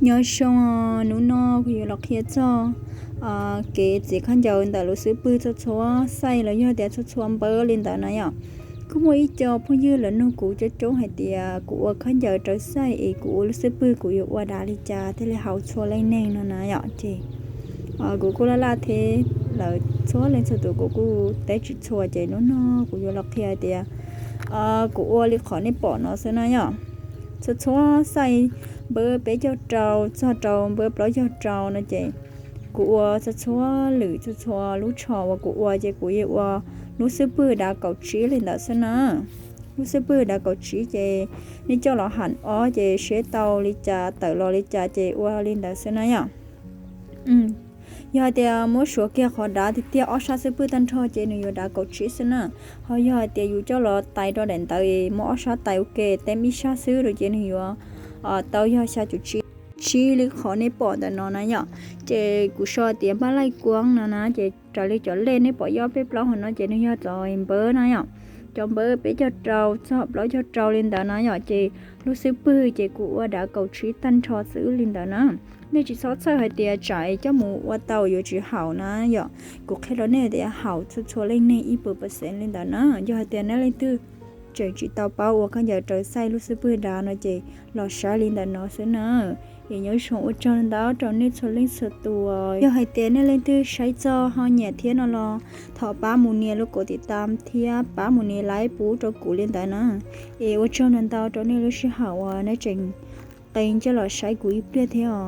Nyob zoo, hnub no kuv yuav los qhia txog kev txiav khaub ncaws ntawm lub xub pwg txhua txhua xais los yog tias txhua txhua npawb li ntawd na yom. Kuj muaj ib co phooj ywg lawv nug kuv coob coob hais tias kuv ua khaub ncaws raws xais es kuv ua lub xub pwg kuv yuav ua dav li cas thiaj li haum txhua leej neeg no na yom. Ces kuv kuj laj laj thiab, lawv txhua leej txhua tus kuv kuj teb tsis txhua, ces hnub no kuv yuav los qhia tias kuv ua li qhov nej pom no xwb na yom. Txhua txhua xais, npawb peb caug rau txog rau npawb plaub caug rau no ces kuv ua txhua txhua lwm txhua txhua lub tsho uas kuv ua ces kuv yeej ua lub xub pwg dav kaum tsib li ntawd xwb na. Lub xub pwg dav kaum tsib ces nej coj los ham ob ces seb tau li cas tawm los li cas ces ua li ntawd xwb na yom. Yog hais tias muab suav kiag qhov dav tiag tiag ob sab xub pwg tag nrho ces nws yuav dav kaum tsib xwb na. Ho yog hais tias yus coj los tais rau daim ntawv es muab ob sab tais ua ke teb ib sab xwb rau ces nws yuav tau yog xya caum tsib, tsib li qhov nej pom ntawm no na yom. Ces kuv sau tias npaj laij kuab no na ces raws li cov lej nej pom ib ob peb plaub hauv no ces nws yog cov npawb na yom. Cov npawb peb caug rau txog plaub caug rau li ntawd na yom, ces lub xub pwg ces kuv ua dav kaum tsib tag nrho xwb li ntawd na. Nej tsis txhob txhawj hais tias tsam es coj mus ua tau yuav tsis haum na yom. Kuv qhia rau nej tias haum txhua txhua leej neeg ib puas percent li ntawd na. Yog hais tias nej leej twg tseem tsis tau paub ua khaub ncaws raws xais lub xub pwg dav no ces los saib li ntawm no xwb na. Es nyob zoo ua tsaug ntau rau nej txhua leej txhua tus. Yog hais tias nej leej twg saib txog ho nyiam thiab no los thov pab mus nias lub kaum tiv tam thiab pab mus nias like pub rau kuv li ntawd na. Es ua tsaug ntau ntau rau nej lub sij hawm uas nej tseem qee coj los saib kuv ib pliag thiab os.